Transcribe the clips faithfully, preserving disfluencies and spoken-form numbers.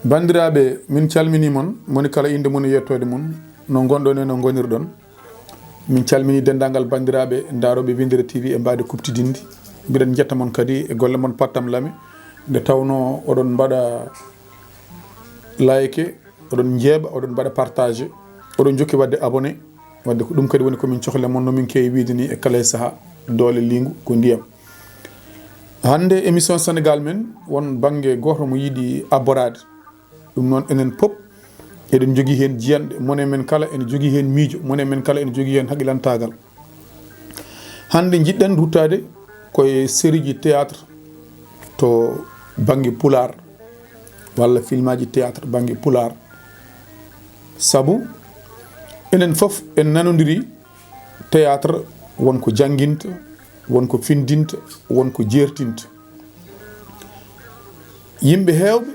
Banndiraaɓe, min calminii mon, moni kala innde mum e yettoode mum, no ngonɗon e no ngonirɗon. Min calminii denndaangal banndiraaɓe ndaarooɓe Winndere T V e mbaadi kuɓtidinndi. Mbiɗen njetta mon kadi e golle mon pattam lame, nde tawnoo oɗon mbaɗa like, oɗon njeeɓa, oɗon mbaɗa partage, oɗon njokki waɗde abonné. Waɗde ko ɗum kadi woni ko min cohli mon, no min keewi wiyde ni e kala e sahaa, doole liingu ko ndiyam. Hannde émission Sénégal men, won bannge gooto mo yiɗi abboraade. Ɗum noon, enen pop eɗen njogii heen jiyanɗe, mone men kala ene jogii heen miijo, mone men kala ene jogii heen haqilantaagal. Hannde njiɗɗen ruttaade ko e sérieji théâtre to bannge Pulaar, walla filmaaji théâtre bannge Pulaar. Sabu enen fof en nanondiri théâtre won ko jannginta, won ko findinta, won ko jeertinta. Yimɓe heewɓe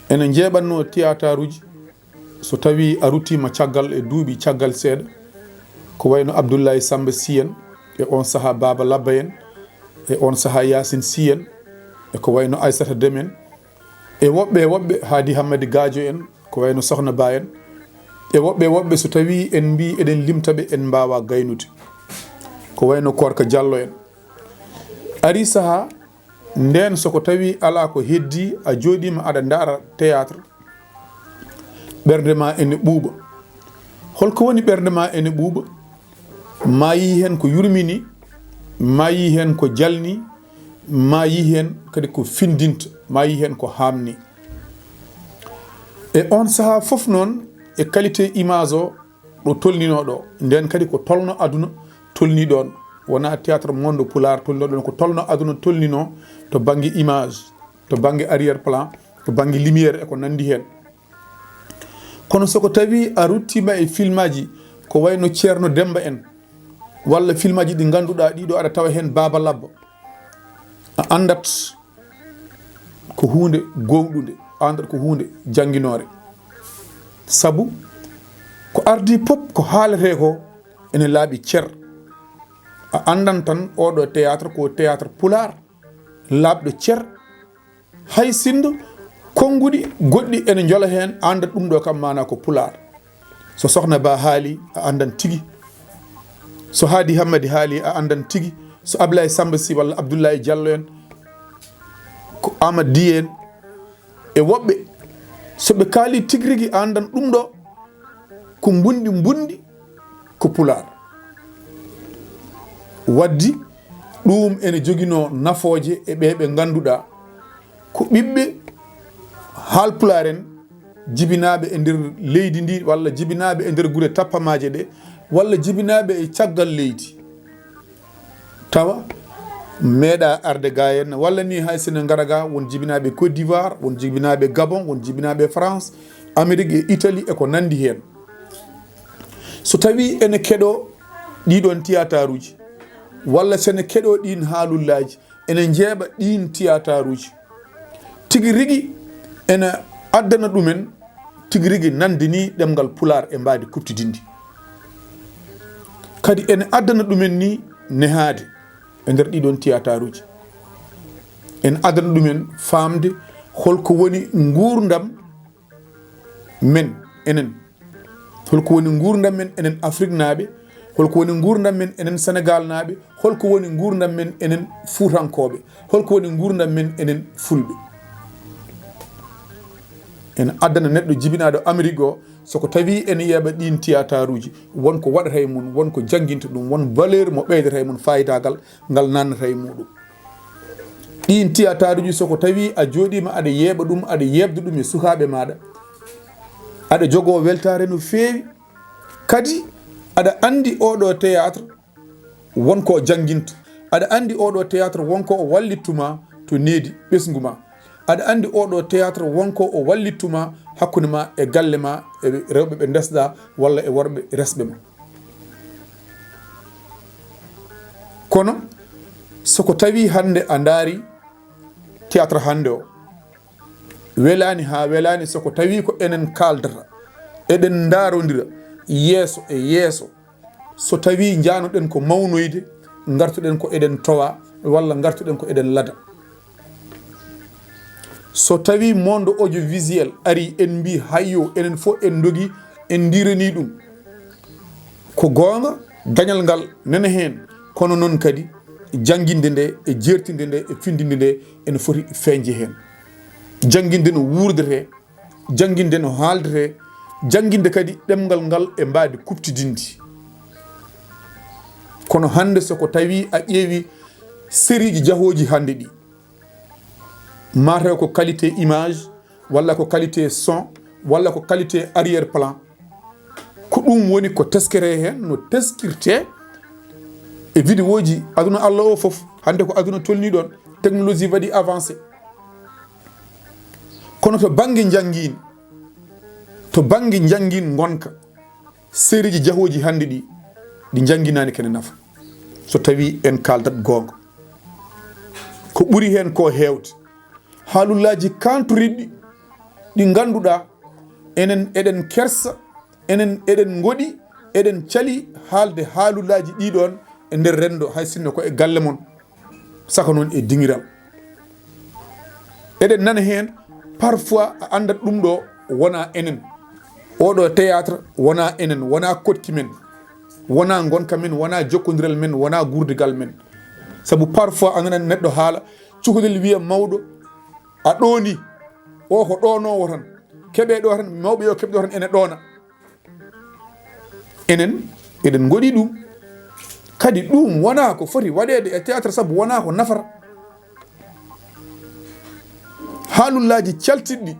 ene njeeɓatnoo tiyataaruuji, so tawii a ruttiima caggal e duuɓi caggal seeɗa, ko wayno Abdoulaye Samba Sy en, e oon sahaa Baaba Labba en, e oon sahaa Yaasin Sy en, e ko wayno Aysata Dem en, e woɓɓe e woɓɓe, Haadi Hammadi Gaajo en, ko wayno Sohna Ba en, e woɓɓe e woɓɓe, so tawii en mbii eɗen limta ɓe, en mbaawaa gaynude. Ko wayno Koorka Jallo en. Arii sahaa, ndeen so ko tawii alaa ko heddii, a jooɗiima aɗa ndaara théâtre, ɓernde ma ene ɓuuɓa. Holko woni ɓernde ma ene ɓuuɓa? Ma yii heen ko yurmini, ma yii heen ko jalni, ma yii heen kadi ko findinta, ma yii heen ko haamni. E oon sahaa fof noon, e qualité image o, ɗo tolninoo ɗo, ndeen kadi ko tolno aduna tolni ɗoon. Wonaa théâtre monde pulaar tolninoo ɗoon, ko tolno aduna tolninoo to bannge image, to bannge arrière plan, to bannge lumière e ko nanndi heen. Kono so ko tawii a ruttiima e filmaaji ko wayno Ceerno Demmba en, walla filmaaji ɗi ngannduɗaa ɗiɗo aɗa tawa heen Baaba Labba, a anndat ko huunde goongɗunde, a anndat ko huunde jannginoore. Sabu ko ardii pop ko haaletee ko ene laaɓi cer. A anndan tan oɗo théâtre ko théâtre pulaar, laaɓɗo cer. Hay sinno konnguɗi goɗɗi ene njola heen, a anndat ɗum ɗo kam maanaa ko pulaar. So Sohna Ba haali, a anndan tigi. So Haadi Hammadi haali, a anndan tigi. So Ablaye Samba Sy walla Abdoulaye Diallo en, ko Amad Di en, e woɓɓe, so ɓe kaali tigi rigi, a anndan ɗum ɗo ko mbunɗi mbunɗi ko pulaar. Waddi ɗum ene joginoo nafooje e ɓe ɓe ngannduɗaa ko ɓiɓɓe haalpulaar en, jibinaaɓe e nder leydi ndi, walla jibinaaɓe e nder gure tappamaaje ɗe, walla jibinaaɓe e caggal leydi. Tawa meeɗa arde ga henna, walla ni hay sene ngara ga, won jibinaaɓe Côte d'Ivoire, won jibinaaɓe Gabon, won jibinaaɓe France, Amérique e Italie e ko nanndi heen. So tawii ene keɗoo ɗiɗoon tiyataaruuji, walla sene keɗoo ɗiin haalullaaji, ene njeeɓa ɗiin tiyataaruuji, tigi rigi ene addana ɗumen tigi rigi nanndi ni ɗemngal pulaar e mbaadi kuɓtidinndi. Kadi ene addana ɗumen ni nehaade e nder ɗiɗoon tiyataaruuji. Ene addana ɗumen faamde holko woni nguurndam men enen. Holko woni nguurndam men enen Afriknaaɓe? Holko woni nguurndam men enen Senegaalnaaɓe? Holko woni nguurndam men enen Fuutankooɓe? Holko woni nguurndam men enen Fulɓe? Ene addana neɗɗo jibinaaɗo Amérique o, so ko tawii ene yeeɓa ɗiin tiyataaruuji, won ko waɗata e mum, won ko jannginta ɗum, won valeur mo ɓeydata e mum, faayidaagal ngal naatnata e muɗum. Ɗiin tiyataaruuji, so ko tawii a jooɗiima aɗa yeeɓa ɗum, aɗa yeeɓda ɗum e sukaaɓe maaɗa, aɗa jogoo weltaare no feewi. Kadi aɗa anndi oɗo théâtre won ko jannginta, aɗa anndi oɗo théâtre won ko o wallittuma to needi ɓesngu ma. Aɗa anndi oɗo théâtre won ko o wallittuma hakkunde ma e galle ma, e rewɓe ɓe ndesɗa walla e worɓe resɓe ma. Kono so ko tawii hannde a ndaari théâtre hannde o, welaani haa welaani, so ko tawii ko enen kaaldata, eɗen ndaarondira yeeso e yeeso, so tawii njaano-ɗen ko mawnoyde, ngartu-ɗen ko eɗen towa walla ngartu-ɗen ko eɗen lada. So tawi monde audiovisuel ari, en mbi hayyo, enen fof en dogi, en ndirani ɗum. Ko goonga, dañal ngal nana heen, kono noon kadi jannginde nde e jeertinde nde e findinde nde ene foti feeñde heen. Jannginde no wuurdete, jannginde no haaldete, jannginde kadi ɗemngal ngal e mbaadi kuɓtidinndi. Kono hannde so ko tawi a ƴeewi sériiji jahooji hannde ɗi, mataw ko qualité image, walla ko qualité son, walla ko qualité arrière plan. Ko ɗum woni ko teskere heen, no teskirte e vidéoji aduna Allah o fof. Hannde ko aduna tolni ɗon, technologie waɗi avancé. Kono to bannge njanngiin, to bannge njanngiin ngonka, sériiji jahooji hannde ɗi, ɗi njannginaani kene nafa. So tawi en kaaldat goonga, ko ɓuri heen ko heewde, haalullaaji kaantoriɗɗi ɗi ngannduɗaa enen eɗen kersa, enen eɗen ngoɗi, eɗen cali haalde haalullaaji ɗiɗon e nder renndo, hay sinno ko e galle mon, saka noon e dingiral. Eɗen nana heen, parfois a anndat ɗum ɗo wona enen. Oɗo théâtre wona enen, wona koɗki men, wona ngonka men, wona jokkondiral men, wona guurdigal men. Sabu parfois a nana neɗɗo haala, cukalel wiya mawɗo, a ɗooni, o ko ɗonowo tan. Keɓe ɗo tan, mawɓe yo keɓ ɗo tan, ene ɗona. Enen, eɗen ngoɗi ɗum. Kadi ɗum wona ko foti waɗeede e théâtre, sabu wona ko nafata. Haalullaaji caltiɗɗi,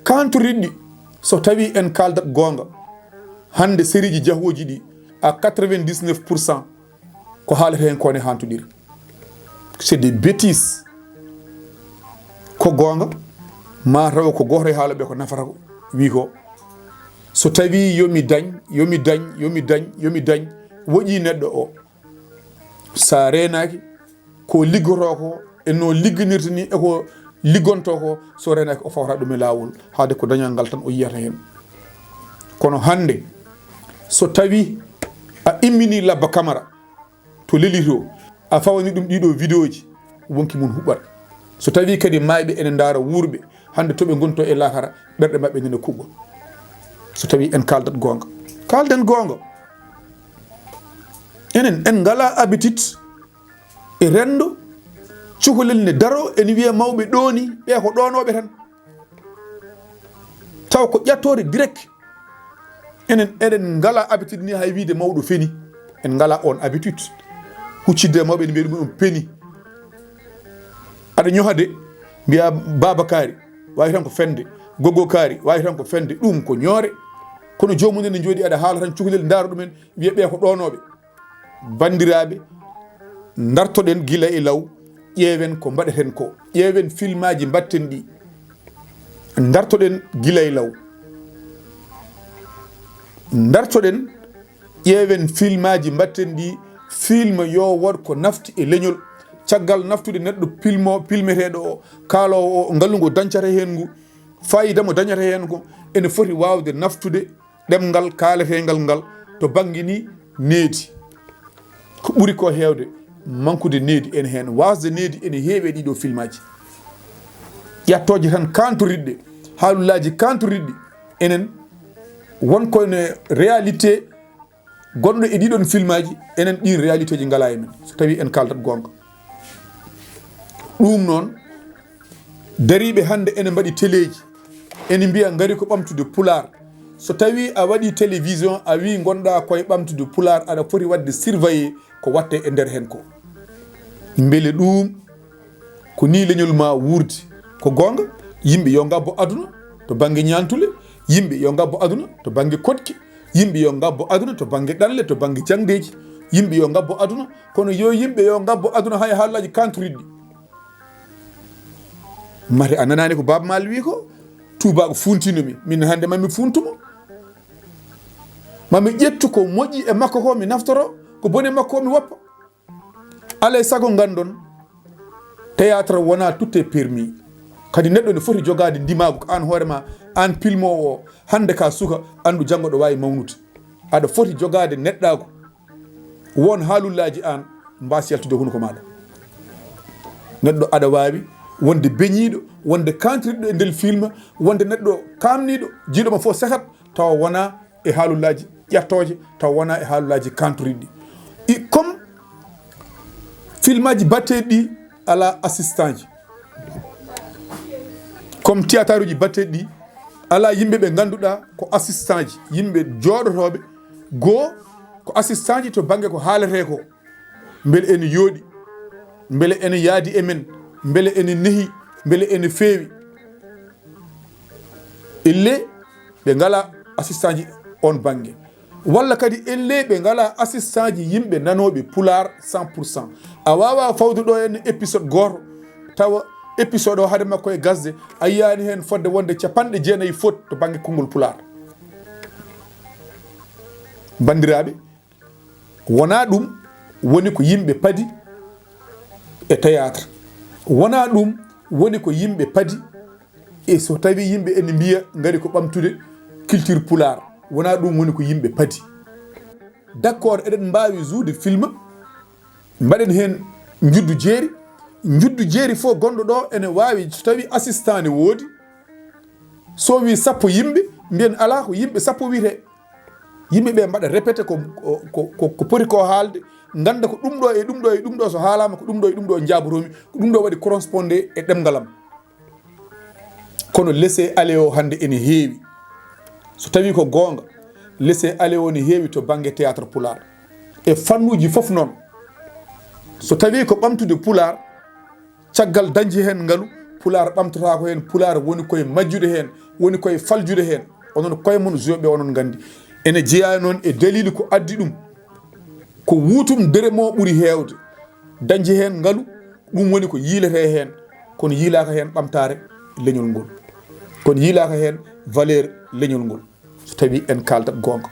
kaantoriɗɗi, so tawi en kaaldat goonga, hannde sériiji jahooji ɗi, à quatre-vingt-dix-neuf pour cent, ko haalata heen ko ne haantoɗiri. C'est des bêtises. Ko goonga, ma taw ko gooto e haaloɓe ko nafata ko, wi ko, so tawi yomi dañ, yomi dañ, yomi dañ, yomi dañ, woƴi neɗɗo o. Sa reenaaki, ko liggoto ko, e no ligginirta ni, e ko liggonto ko, so reenaaki o fawata ɗum e laawol, haade ko dañal ngal tan o yiyata heen. Kono hannde, so tawi a immini Labba Camara, to leli to, a fawani ɗum ɗiɗo vidéoji, wonki mum huɓɓat. So tawi kadi maayɓe ene ndaara wuurɓe, hannde to ɓe ngonto e laakara, ɓerɗe maɓɓe nene kuɓɓa. So tawi en kaaldat goonga. Kaalden goonga. Enen, en ngala habitude e renndo, cukalel ne daro, ene wiya mawɓe ɗooni, ɓe ko ɗonoɓe tan. Taw ko ƴattoore direct. Enen eɗen ngala habitude ni hay wiide mawɗo feni. En ngala on habitude. Huccidde e mawɓe ene mbiya ɗum on peni. Aɗa ñoha de, mbiya baaba kaari, wawi tan ko fende. Gogo kaari, wawi tan ko fende. Ɗum ko ñoore. Kono joomum ene jooɗi aɗa haala tan cukalel ndaara ɗumen, wiya ɓe ko ɗonoɓe. Banndiraaɓe, ndartoɗen gila e law, ƴeewen ko mbaɗeten ko. Ƴeewen filmaaji mbaɗten ɗi. Ndartoɗen gila e law. Ndartoɗen, ƴeewen filmaaji mbaɗten ɗi. Film yo waɗ ko nafti e leñol. Caggal naftude neɗɗo pilmo, pilmeteeɗo o, kaaloowo o, ngalu ngo dañcata heen ngu, fayida mo dañata heen ko, ene foti waawde naftude ɗemngal kaaleteengal ngal to bannge ni needi. Ko ɓuri ko heewde mankude needi ene heen, waasde needi ene heewi e ɗiɗo filmaaji. Ƴattooje tan kaantoriɗɗe, haalullaaji kaantoriɗɗi enen, won ko ne réalité gonɗo e ɗiɗon filmaaji, enen ɗin réalitéji ngala e men, so tawi en kaaldat goonga. Ɗum noon, dariiɓe hannde ene mbaɗi teleeji, ene mbiya ngari ko ɓamtude Pulaar. So tawi a waɗi télévision, a wi ngonɗa koye ɓamtude Pulaar, aɗa foti waɗde surveillé ko watte e nder heen ko. Mbele ɗum ko ni leñol ma wuurdi? Ko goonga, yimɓe yo ngabbo aduna to bannge ñaantule, yimɓe yo ngabbo aduna to bannge koɗki, yimɓe yo ngabbo aduna to bannge ɗanle, to bannge jaŋdeeji, yimɓe yo ngabbo aduna, kono yo yimɓe yo ngabbo aduna hay haalullaaji kaantoriɗɗi. Mate a nanaani ko Baaba Maal wi ko, tuubaaku fuuntino mi, min hannde ma mi fuuntu mo. Ma mi ƴettu ko moƴƴi e makko ko mi naftoro, ko boni e makko ko mi woppa. Alay sago nganndon, théâtre wona tout est permis. Kadi neɗɗo ne foti jogaade ndimaagu ko aan hoore ma, aan pilmoowo o, hannde ka suka, anndu janngo ɗo waawi mawnude. Aɗa foti jogaade neɗɗaagu. Won haalullaaji aan mbaasi yaltude hunuko maaɗa. Neɗɗo aɗa waawi wonde beñiiɗo, wonde kantriɗɗo e nder film, wonde neɗɗo kaamniiɗo, jiiɗo ma fof sehat, tawa wona e haalullaaji ƴattooje, tawa wona e haalullaaji kantoriɗi. I comme filmaaji batteeɗi ɗi alaa assistant ji, comme théâtre uji batteeɗi ɗi alaa yimɓe ɓe ngannduɗaa ko assistant ji, yimɓe jooɗotooɓe goo ko assistant ji to bannge ko haaletee ko, mbele ene yooɗi, mbele ene yaadi e men, mbele ene nehi, mbele ene feewi. Ellee ɓe ngalaa assistant ji oon bannge. Walla kadi ellee ɓe ngalaa assistant ji yimɓe nanooɓe Pulaar cent pour cent. A waawaa fawde ɗo en épisode gooto, tawa épisode o hade makko e gasde, a yiyaani heen fodde wonde capanɗe jeenayi fot to bannge konngol Pulaar. Banndiraaɓe, wonaa ɗum woni ko yimɓe padi e théâtre. Wonaa ɗum woni ko yimɓe padi e so tawii yimɓe ene mbiya ngari ko ɓamtude culture Pulaar. Wonaa ɗum woni ko yimɓe padi. D'accord, eɗen mbaawi joude film, mbaɗen heen njuddu jeeri. Njuddu jeeri fof gonɗo ɗo ene waawi, so tawii assistant ne woodi, so wii sappo yimɓe, mbiyen alaa ko yimɓe sappo wiyetee. Yimɓe ɓe mbaɗa répété ko, ko, ko, ko poti ko haalde, ngannda ko ɗum ɗo e ɗum ɗo e ɗum ɗo so haalaama, ko ɗum ɗo e ɗum ɗo njaabotomi, ko ɗum ɗo waɗi correspondé e ɗemngal am. Kono laisser-aller o hannde ene heewi. So tawii ko goonga, laisser-aller o ne heewi to bannge théâtre Pulaar. E fannuuji fof noon, so tawii ko ɓamtude Pulaar, caggal dañde heen ngalu, Pulaar ɓamtotaako heen, Pulaar woni koye majjude heen, woni koye faljude heen. Onon koye mon joueɓe onon nganndi. Ene jeyaa noon e daliili ko addi ɗum. Ko wuutum dere mo ɓuri heewde. Dañde heen ngalu, ɗum woni ko yiiletee heen, kono yiilaaka heen ɓamtaare leñol ngol. Kono yiilaaka heen valeur leñol ngol. So tawii en kaaldat goonga.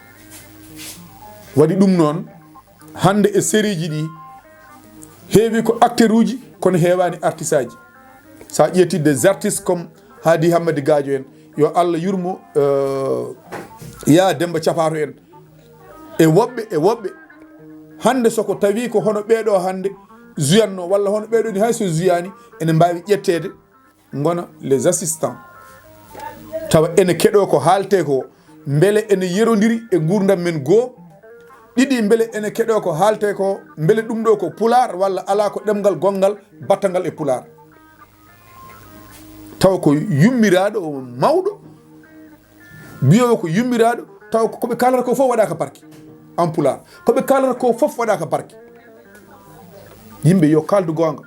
Waɗi ɗum noon, hannde e sériiji ɗi, heewi ko acteuruuji, kono heewaani artisaaji. So a ƴeetii des artistes comme Haadi Hammadi Gaajo en, yo Allah yurmo, euh, Yaa Demmba Capaato en, e woɓɓe, e woɓɓe. Hannde so ko tawii ko hono ɓee ɗoo hannde juyatnoo, walla hono ɓee ɗoo ni hay so juyaani, ene mbaawi ƴetteede, ngona les assistants. Tawa ene keɗoo ko haaltee ko, mbele ene yerondiri e nguurndam men goo. Ɗiɗi, mbele ene keɗoo ko haaltee ko, mbele ɗum ɗoo ko Pulaar walla alaa, ko ɗemngal gonngal battangal e Pulaar. Tawa ko yummiraaɗo, o mawɗo, mbiyoowo ko yummiraaɗo, tawa ko, ko ɓe kaalata ko fof waɗaaka barke. En Pulaar, ko ɓe kaalata ko fof waɗaaka barke. Yimɓe yo kaaldu goonga.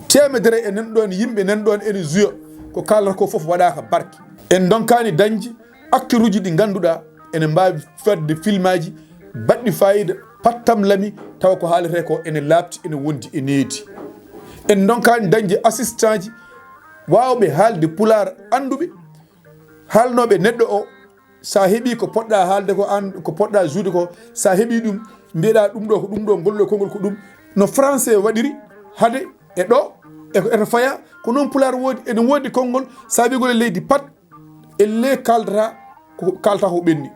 Teemedere e nan ɗoon, yimɓe nan ɗoon ene juya, ko kaalata ko fof waɗaaka barke. En ndonkaani dañde acteuruuji ɗi ngannduɗaa ene mbaawi fadde filmaaji baɗɗi faayiida, pattamlami, tawa ko haaletee ko ene laaɓti, ene wondi, e needi. En ndonkaani dañde assistantji waawɓe haalde Pulaar, annduɓe, haalnooɓe neɗɗo o, so a heɓii ko poɗɗaa haalde ko, aan ko poɗɗaa juude ko, so a heɓii ɗum, mbiyeɗaa ɗum ɗo ko ɗum ɗo, ngol ɗo konngol ko ɗum. No français waɗiri hade e ɗo, e ko eto faya, ko noon Pulaar woodi, ene woodi konngol, so a wii ngol e leydi pat, ellee kaaldata ko kaalata ko ɓenni.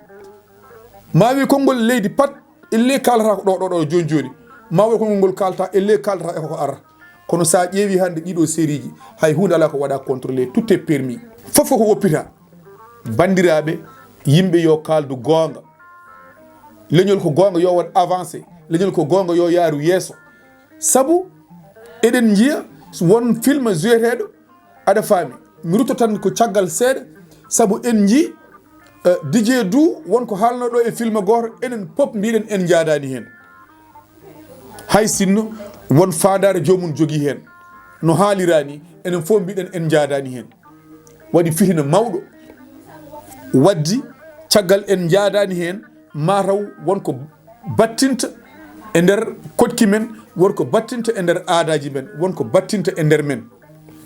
Ma wii konngol leydi pat, ellee kaalata ko ɗo, ɗo, ɗo, jooni, jooni. Ma wii konngol ngol kaalata, ellee kaalata e ko arata. Kono so a ƴeewii hannde ɗiɗo sériiji, hay huunde alaa ko waɗaa contrôlé, tout est permis. Fof ko woppita. Banndiraaɓe, yimɓe yo kaaldu goonga. Leñol ko goonga, yo waɗ avancé. Leñol ko goonga, yo yaaru yeeso. Sabu eɗen njiya won film joueteeɗo, aɗa faami, mi rutto tan ko caggal seeɗa, sabu en njii, eh, Didier Dou, won ko haalnoo ɗo e film gooto, enen pop mbiɗen en njaadaani heen. Hay sinno won faandaare joomum jogii heen, no haalira ni, enen fof mbiɗen en njaadaani heen. Waɗi fitina mawɗo, waddi caggal en njaadaani heen, mataw won ko battinta e nder koɗki men, won ko battinta e nder aadaaji men, won ko battinta e nder men.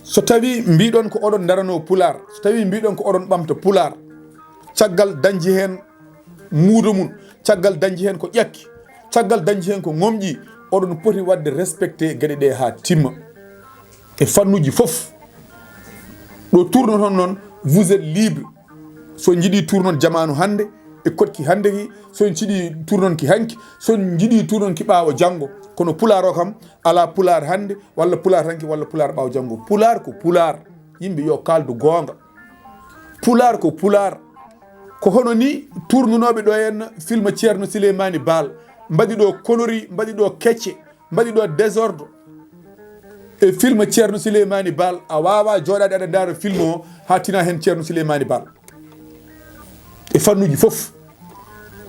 So tawii mbiɗon ko oɗon ndaranoo Pulaar, so tawii mbiɗon ko oɗon ɓamta Pulaar, caggal dañde heen muudo mum, caggal dañde heen ko ƴakki, caggal dañde heen ko ŋomƴi, oɗon poti waɗde respecté geɗe ɗe haa timma. E fannuuji fof. Ɗo tournoton noon, vous êtes libre. So njiɗi tournon jamaanu hannde, E koɗki hannde ki, so en ciɗi tournon ki hanki, so en njiɗi tournon ki ɓaawo janngo. Kono pulaar o kam, alaa pulaar hannde, walla pulaar hanki, walla pulaar ɓaawo janngo. Pulaar ko pulaar. Yimɓe yo kaaldu goonga. Pulaar ko pulaar. Ko hono ni tournunooɓe ɗo en film Ceerno Sileymaani Baal. Mbaɗi ɗo konori, mbaɗi ɗo kecce, mbaɗi ɗo désordre. E film Ceerno Sileymaani Baal, a waawaa jooɗaade aɗa ndaara film o haa tina heen Ceerno Sileymaani Baal. E fannuuji fof.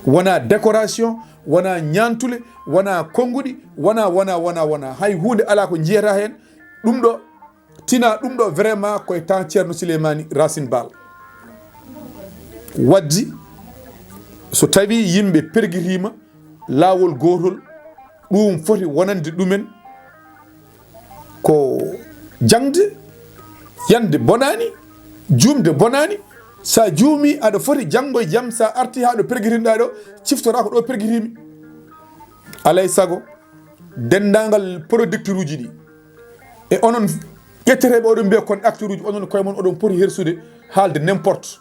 Wonaa décoration, wonaa ñaantule, wonaa konnguɗi, wonaa, wonaa, wonaa, wonaa. Hay huunde alaa ko njiyata heen. Ɗum ɗo, tina ɗum ɗo vraiment koye temps Ceerno Sileymaani Racine Baal. Waddi, so tawii yimɓe pergitiima laawol gootol, ɗum foti wonande ɗumen ko jaŋde, yande bonaani, juumde bonaani. So a juumii, aɗa foti janngo e jam, so a artii haa ɗo pergitinɗaa ɗo, ciftoraa ko ɗo pergitiimi. Alay sago, denndaangal producteur uji ɗi, e onon ƴetteteeɓe, oɗon mbiya kon acteur uji, onon koye mon oɗon poti hersude haalde n'importe.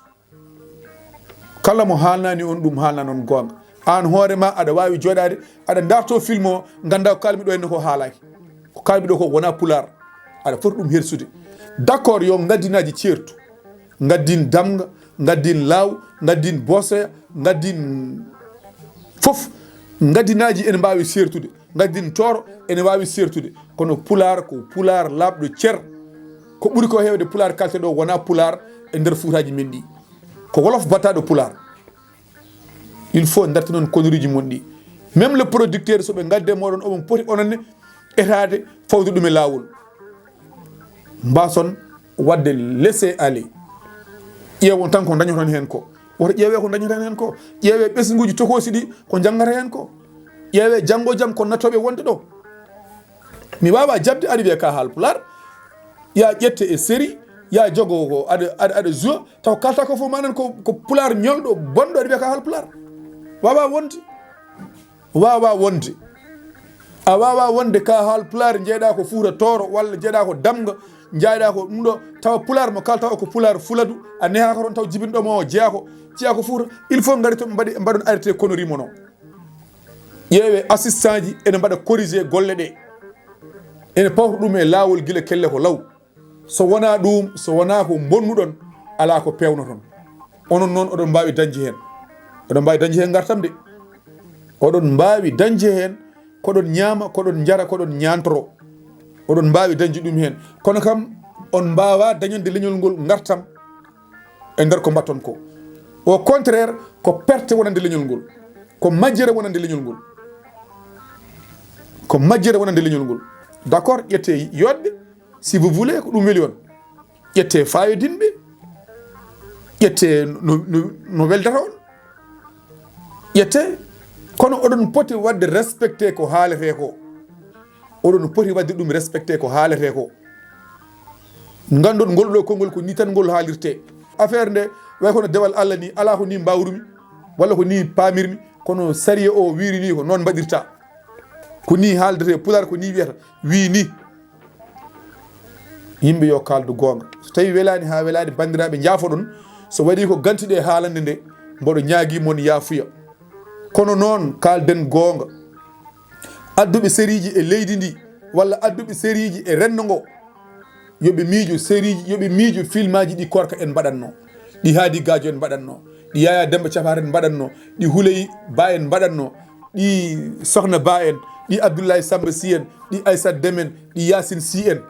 Kala mo haalnaani on ɗum, haalnaani on goonga. Aan hoore ma aɗa waawi jooɗaade, aɗa ndaartoo film o, nganndaa ko kaalmi ɗo henne ko haalaaki. Ko kaalmi ɗo ko wonaa pulaar. Aɗa foti ɗum hersude. D'accord, yo ngaddinaaji ceertu. Ngaddin Damga, ngaddin Laaw, ngaddin Boosoya, ngaddin fof. Ngaddinaaji ene mbaawi seertude. Ngaddin Tooro ene waawi seertude. Kono pulaar ko pulaar laaɓɗo cer. Ko ɓuri ko heewde pulaar kalte ɗo wonaa pulaar e nder fuutaaji men ɗi. Ko wolof battaaɗo pulaar. Il faut ndartinon konoriiji mon ɗi. Même le producteur, so ɓe ngadde mooɗon, omo poti onon ne etaade fawde ɗum e laawol. Mbaason waɗde laisser aller. Ƴeewon tan ko dañoton heen ko. Woto ƴeewee ko dañoton heen ko. Ƴeewee ɓesnguuji tokoosi ɗi ko njanngata heen ko. Ƴeewee janngo jam ko nattooɓe wonde ɗo. Mi waawaa jaɓde aɗa wiya ka haal pulaar. Ya ƴette e série, ya jogo ko aɗa, aɗa, aɗa joue, taw kalta ko fof manan ko, ko pulaar ñolɗo, bonɗo, aɗa wiya ka haal pulaar. Waawaa wonde. Waawaa wonde. A waawaa wonde ka haal pulaar, njeyɗaa ko Fuuta Tooro, walla njeyɗaa ko Damga, njeyɗaa ko ɗum ɗo, tawa pulaar mo kalta o ko pulaar fuladu, a nehaaka toon taw jibinɗo mo o jeyaa ko, jeyaa ko Fuuta. Il faut ngari to ɓe mbaɗi, mbaɗon arrêté konori mon o. Ƴeewee assistant ji ene mbaɗa corrigé golle ɗe. Ene pawta ɗum e laawol gila kelle ko law. So wonaa ɗum, so wonaa ko mbonnuɗon, alaa ko peewnoton. Onon noon oɗon mbaawi dañde heen. Oɗon mbaawi dañde heen ngartam de. Oɗon mbaawi dañde heen, koɗon ñaama, koɗon njara, koɗon ñaantoro. Oɗon mbaawi dañde ɗum heen. Kono kam, on mbaawaa dañande leñol ngol ngartam e nder ko mbaɗton ko. Au contraire, ko perte wonande leñol ngol. Ko majjere wonande leñol ngol. Ko majjere wonande leñol ngol. D'accord, ƴettee yooɗde, si vous voulez, ko ɗum weli on. Ƴettee faayodinɓe, ƴettee no, no, no weldata on. Ƴettee, kono oɗon poti waɗde respecté ko haaletee ko. Oɗon poti waɗde ɗum respecté ko haaletee ko. Nganndon ngol ɗo konngol ko ni tan ngol haalirtee. Affaire nde way kono dewal Allah ni, alaa ko ni mbaawrumi, walla ko ni paamirmi, kono sariya o wiiri ni ko noon mbaɗirta. Ko ni haaldetee, pulaar ko ni wiyata, wii ni. Yimɓe yo kaaldu goonga. So tawii welaani haa welaani, banndiraaɓe, njaafoɗon. So waɗii ko ganti ɗe haalande nde, mboɗo ñaagii mon yaafuya. Kono noon, kaalden goonga. Adduɓe sériiji e leydi ndi, walla adduɓe sériiji e renndo ngo, yo ɓe miijo sériiji, yo ɓe miijo filmaaji ɗi Korka en mbaɗatno, ɗi Haadi Gaajo en mbaɗatno, ɗi Yaya Demba Capaar en mbaɗatno, ɗi Huley Ba en mbaɗatno, ɗi Sohna Ba en, ɗi Abdoulaye Samba Sy en, ɗi Aissata Deme en, ɗi Yacine Sy en.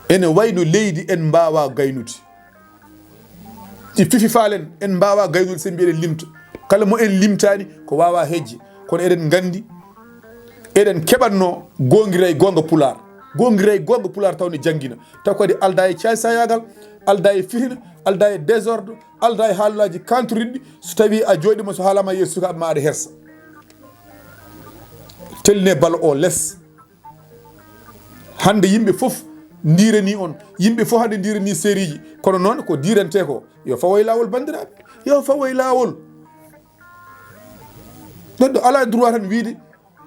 Ene wayi no leydi en mbaawaa gaynude. Ɗi fifi faalen, en mbaawaa gaynude so mbiɗen limta. Kala mo en limtaani, ko waawaa hejje. Kono eɗen nganndi, eɗen keɓatno goongiray goonga pulaar. Goongiray goonga pulaar taw ne janngina. Taw kadi aldaa e caaysayaagal, aldaa e fitina, aldaa e désordre, aldaa e haalaaji kantoriɗɗi. So tawii a jooɗiima, so haalaama yeeso sukaaɓe ma, aɗa hersa. Tellinee bal o les. Hannde yimɓe fof ndiiranii on. Yimɓe fof hannde ndiiranii sériiji. Kono noon ko diirantee ko, yo fawo e laawol, banndiraaɓe. Yo fawo e laawol. Neɗɗo alaa droit tan wiyde,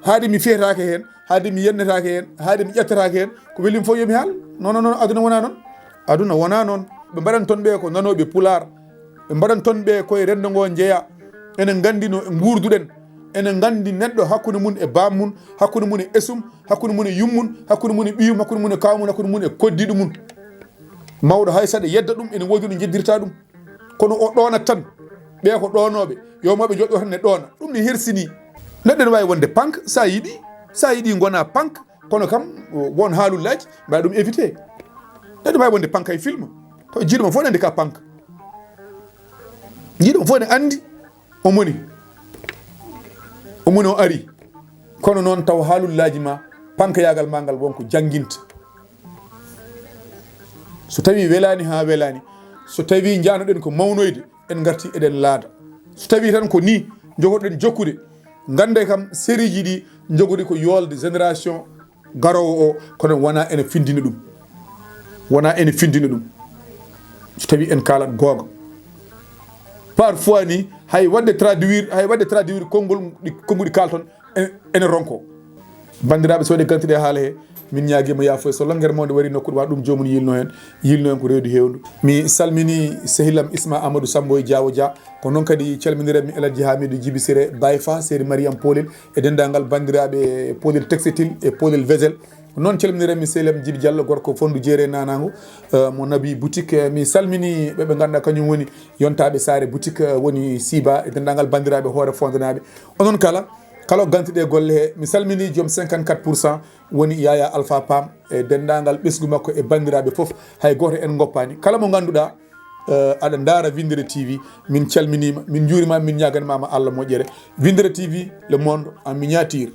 haade mi fiyetaake heen, haade mi yennetaake heen, haade mi ƴettetaake heen, ko weli mi fof yo mi haal. Non, non, non, aduna wonaa noon. Aduna wonaa noon. Ɓe mbaɗan toon ɓe ko nanooɓe pulaar. ɓe mbaɗan toon ɓe koye renndo ngo njeya. Ene nganndi no nguurduɗen. Ene nganndi neɗɗo hakkunde mum e baam mum, hakkunde mum e esum, hakkunde mum e yummum, hakkunde mum e ɓiyum, hakkunde mum e kaaw mum, hakkunde mum e koddiiɗo mum. Mawɗo hay saɗa yedda ɗum, ene woodi no njeddirta ɗum. Kono o ɗoonat tan. Ɓee ko ɗoonooɓe, yo mawɓe njooɗo tan ne ɗoona. Ɗum ne hersini. Neɗɗo ne waawi wonde punk, sa yiɗi, sa yiɗi ngona punk, kono kam, won haalullaaji, mbaɗa ɗum éviter. Neɗɗo waawi wonde punk e film. Taw jiiɗo ma fof ne anndi ka punk. Jiiɗo ma fof ne anndi o moni. O moni o ari. Kono noon taw haalullaaji ma, pankayaagal ma ngal won ko jannginta. So tawi welaani haa welaani, so tawi njanoɗen ko mawnoyde, en ngarti eɗen laada. So tawi tan ko ni njogoɗen jokkude, ngannde kam sérieji ɗi njogoɗi ko yoolde génération garoowo o, kono wona ene findina ɗum. Wona ene findina ɗum. So tawi en kaalat googa. Parfois ni, hay waɗde traduire, hay waɗde traduire konngol, ɗi, konnguɗi kaalton, en-, ene ronko. Banndiraaɓe, so waɗi gantuɗe haala he, min ñaagiima yaafoy. So lanngere mawnde wari nokkude, wa ɗum joomum yiilno heen, yiilno heen ko reedu heewndu. Mi salmini sehilam Isma Amadou Sambo e Diawo Dia. Ko noon kadi calminiren mi El Hadji Hamidou Djibi Siré, Baye Fa, Seri Mariam Polel, e denndaangal banndiraaɓe Polel Textile e Polel Vesel. Noon calminiren mi sehilam Djibi Diallo, gorko Fonndu Jeere Naanango, eh, mo Nabi Boutique. Eh, mi salmini ɓe ɓe ngannduɗaa kañum woni yontaaɓe Saare Boutique, eh, woni Siba, e denndaangal banndiraaɓe Hoore Fondanaaɓe. Onon kala, kala o ganti ɗe golle he, mi salmini joom cinquante-quatre pour cent woni Yaya Alpha Pam, e denndaangal ɓesngu makko e banndiraaɓe fof, hay gooto en ngoppaani. Kala mo ngannduɗaa, eh, aɗa ndaara Winndere T V, min calminiima, min njuuriima, min ñaaganiima ma Allah moƴƴere. Winndere T V, le monde en miniature.